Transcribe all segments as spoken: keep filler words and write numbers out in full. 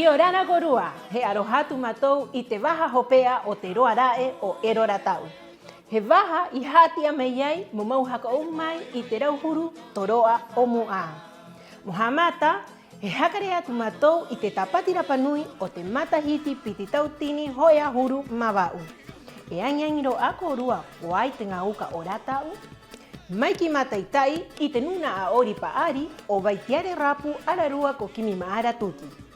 'Iorana kōrua, he 'aroha atu mātou i te vaha hope'a o te roa ra'e o Ero Rataú. He vaha i ha'ati'a mai ai mo mau haka 'ou mai i te rau huru toro'a o Mu'a. Mo ha'amata, he haka rē atu mātou i te Tāpati Rapa Nui o te matahiti piti tautini ho'e 'ahuru mā va'u. E aŋi-aŋi rō 'ā kōrua ko ai te ŋā uka o Rataú? Mai ki Mata'ita'i i te nūna'a o Ripa'ari, 'o Vaitiare Rapu ararua ko Kimi Ma'ara Tuki.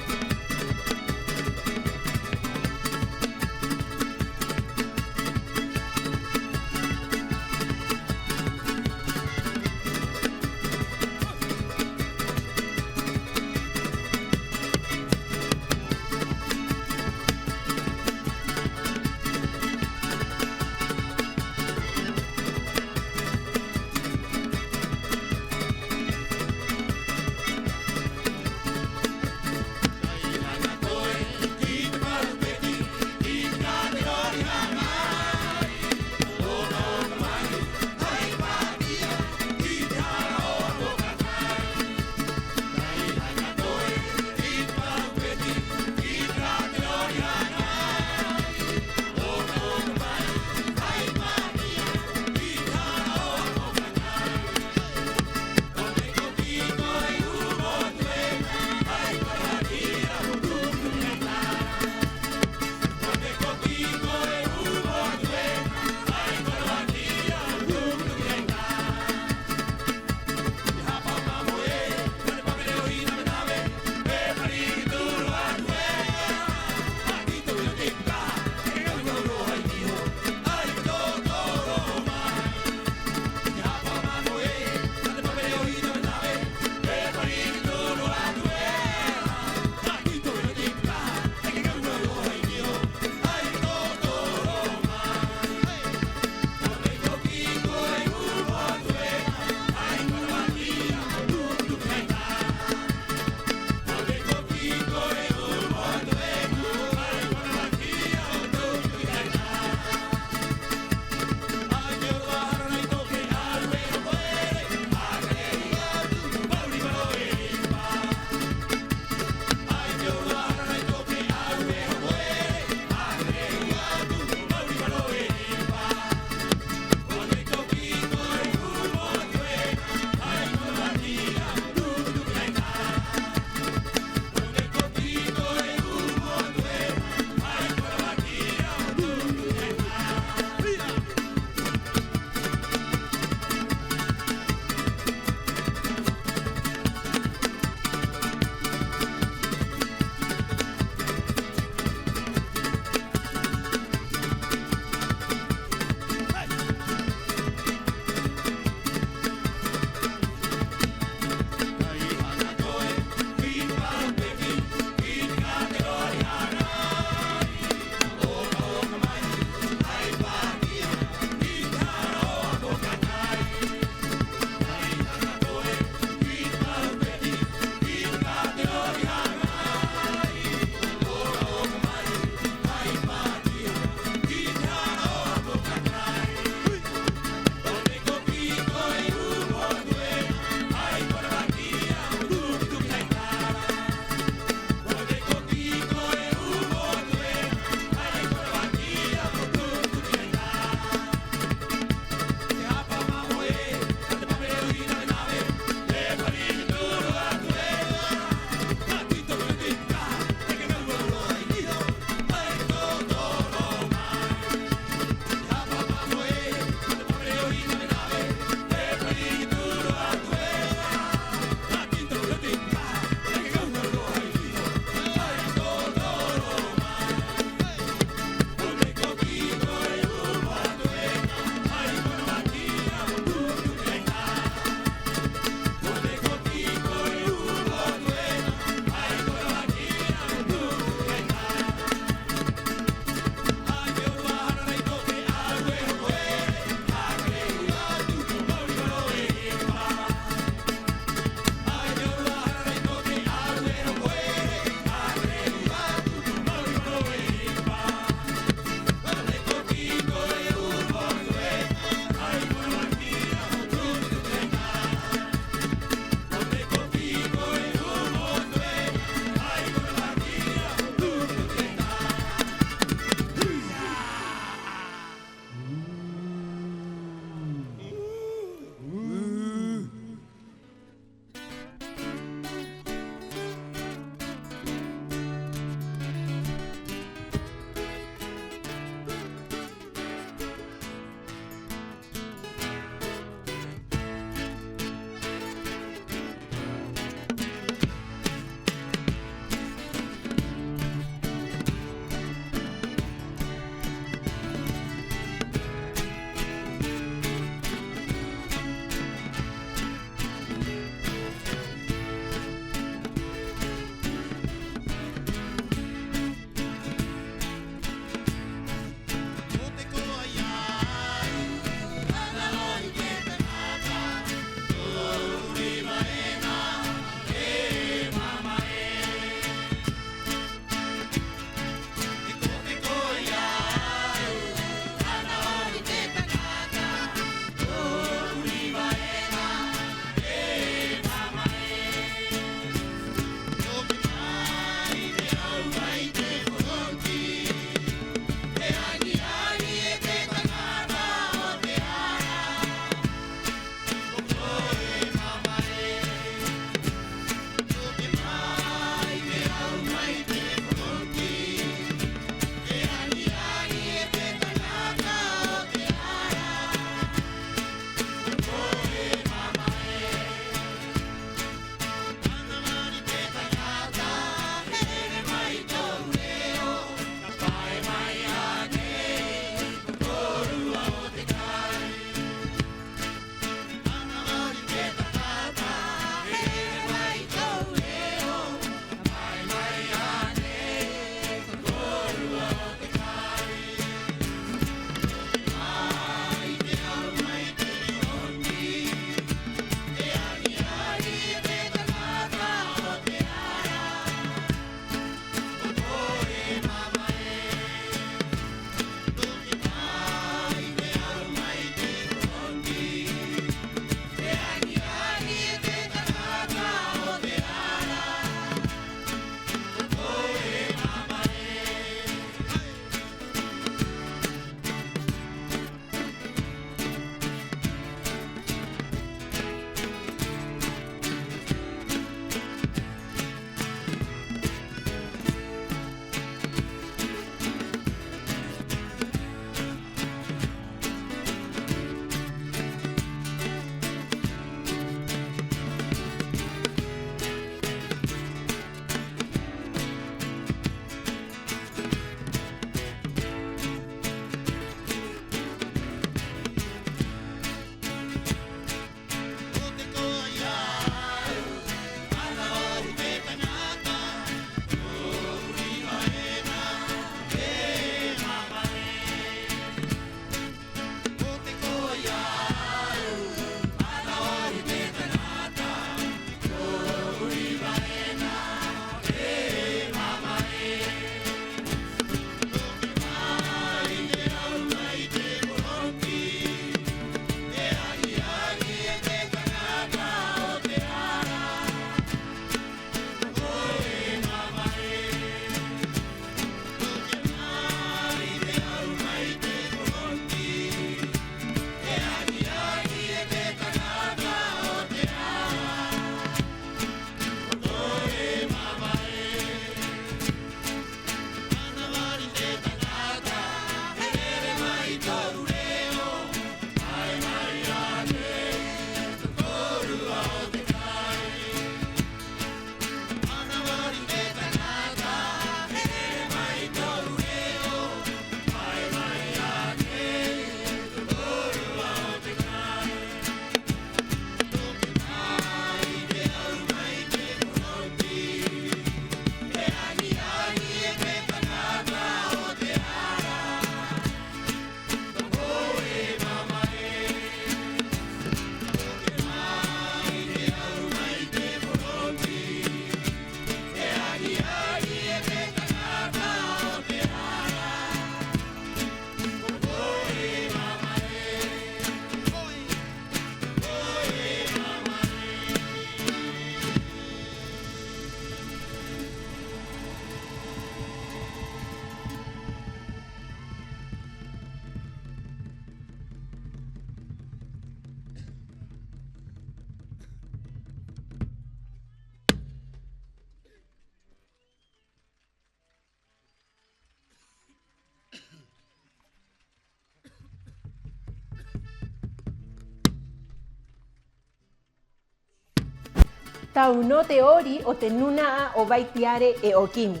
Tau nō te 'ori o te nūna'a o Vai Tiare 'e o Kimi.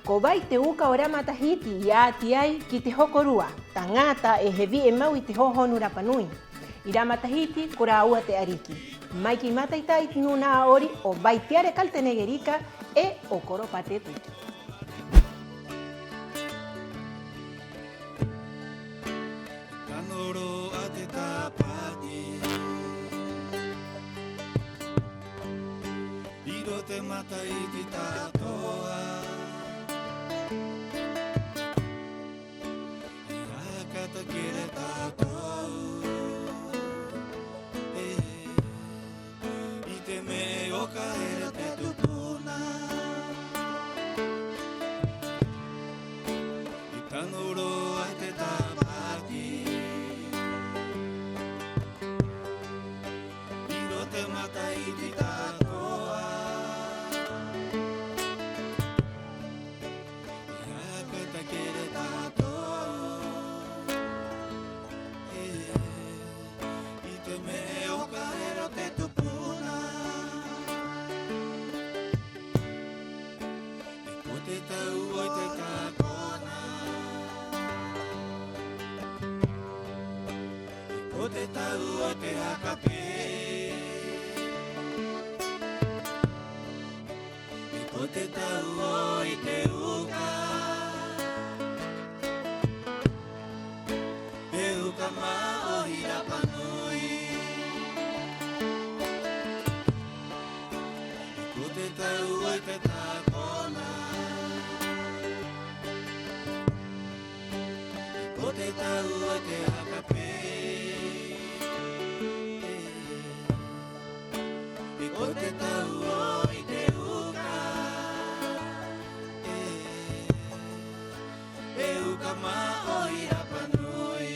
Ko Vai te uka o rā matahiti i a'ati ai ki te hokorua, taŋata 'e he vi'e mau i te hōhonu rapa nui. I rā matahiti ko rāua te 'ariki. Mai ki mata'ita'a i te nūna'a 'ori o Vai Tiare Kaltenegerica 'e o Koro Pate Tuki. Tano rō a te tāpati 'i roto te matahiti ta'ato'a. E haka take're tātou, e, i te me'e 'oka era te tupuna. I tano rō a te tāpati 'i roto te matahiti ta'ato'a. E haka take're tātou, e, i te me'e 'oka era te tupuna. E ko te tau o te tākona, e ko te tau o te haka pē, e ko te tau o i te uka, he uka mā'ohi rapa nui. E ko te tau o te tākona, e ko te tau o te haka pē, e ko te tau o i te uka, e, he uka mā'ohi rapa nui.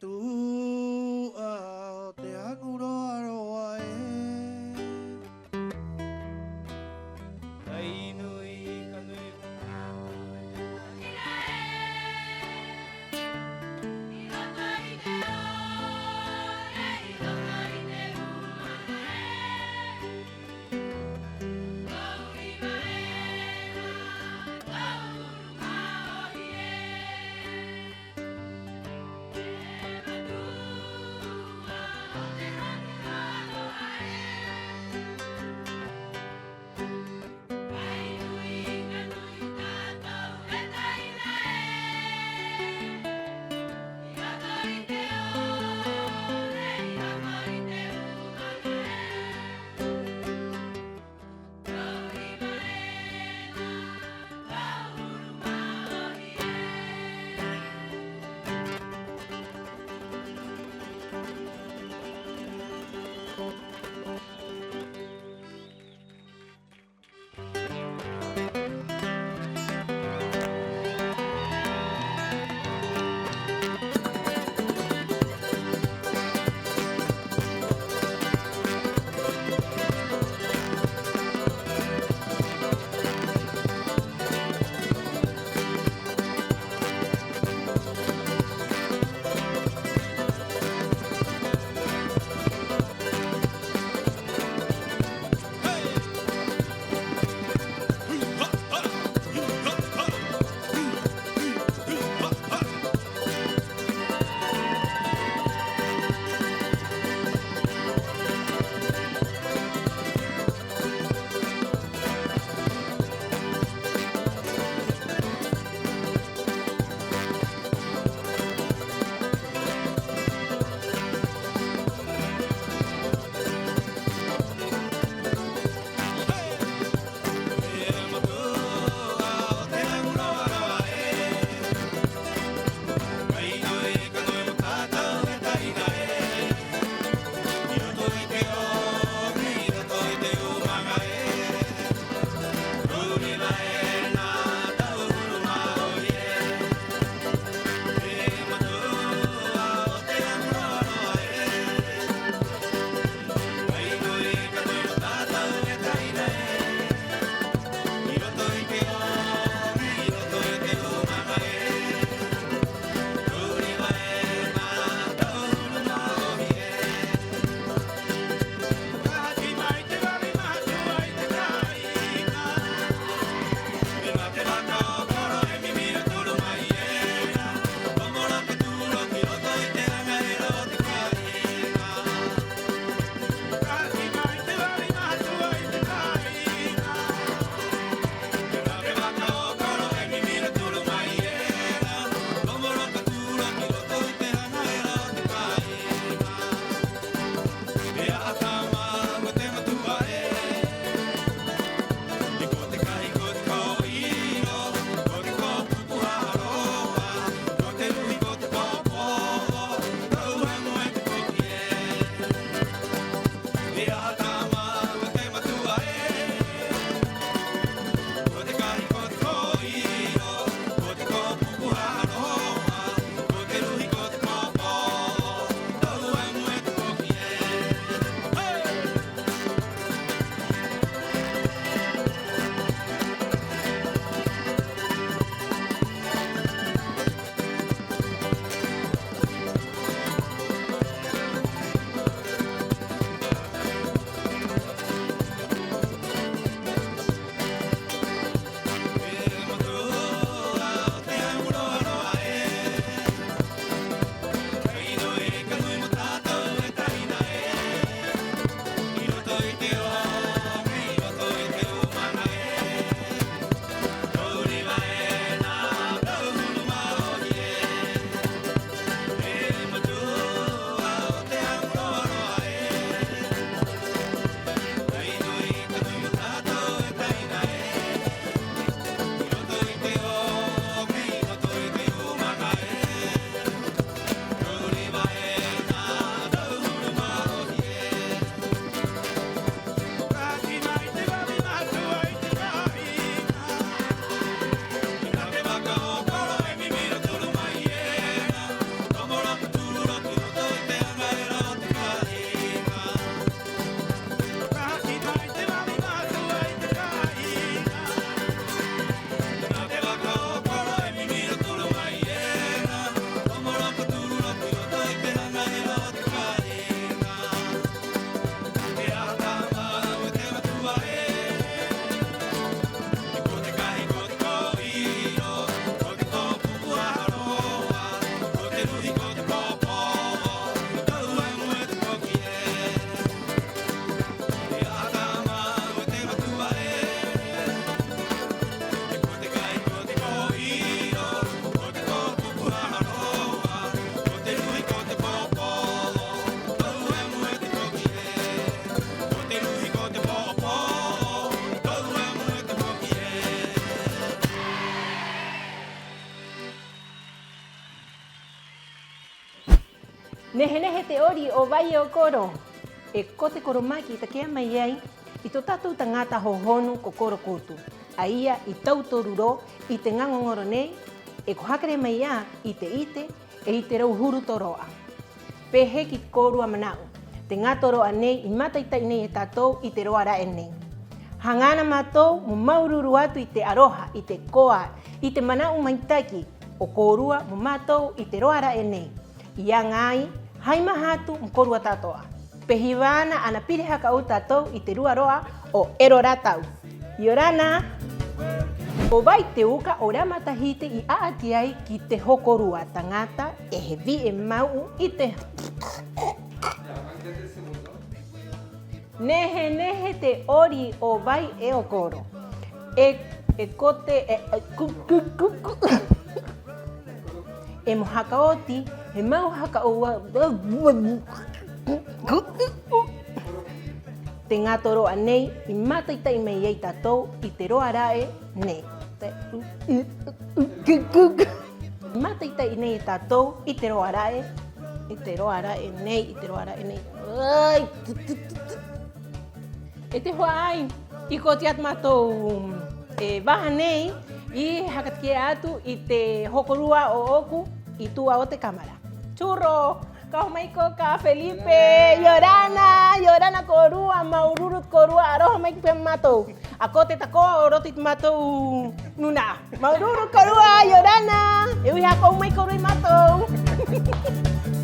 matu'a o te aŋuroa-roa ē. Kai nui ka nui Nehe-nehe te 'ori o Vai e o Koro. E ko te koromaki i take'a mai ai i tō tātou taŋata hōhonu ko Koro Kutu, a ia i tauturu rō i te ŋā ŋoŋoro nei, e ko haka rē mai 'ā i te 'ite 'e i te rauhuru toro'a. Pē hē ki te kōrua mana'u, te ŋā toro'a nei i māta'i-ta'i nei e tātou i te roa ra'e nei. Haŋa 'ana mātou mo māuru-uru atu i te 'aroha, i te koa, i te mana'u ma'itaki o kōrua mo mātou i te roa ra'e nei, i aŋa ai hai maha atu mo kōrua ta'ato'a. Pē hiva 'ana ana piri haka 'ou tātou i te rua roa o Ero Rātau. 'Iorana. Ko Vai te uka o Rā Matahiti i 'a'ati ai ki te hoko rua taŋata 'e he vi'e ma'u i te Nehe-nehe te 'ori o Vai e o Koro. E, e ko te, e, e, ku, ku, ku, ku. E mo haka oti, he ma'u haka 'ou 'ā. Te ŋā toro'a nei i māta'i-ta'i mai ai tātou i te roa ra'e nei. Te, i māta'i-ta'i nei e tātou i te roa ra'e, i te roa ra'e nei, i te roa ra'e nei. Ai, tu, tu, tu, tu. E te hua'ai, i ko oti atu mātou e vaha nei i haka take'a atu i te hoko rua ō'oku i tu'a o te cámara. Churro, ka oho mai koe, ka Felipe, 'iorana, 'iorana kōrua, māuru-uru kōrua, 'aroha mai ki pē mātou. A ko te tako'a o roto i te mātou nūna'a. Māuru-uru kōrua, 'iorana. E u'i haka 'ou mai kōrua i a mātou.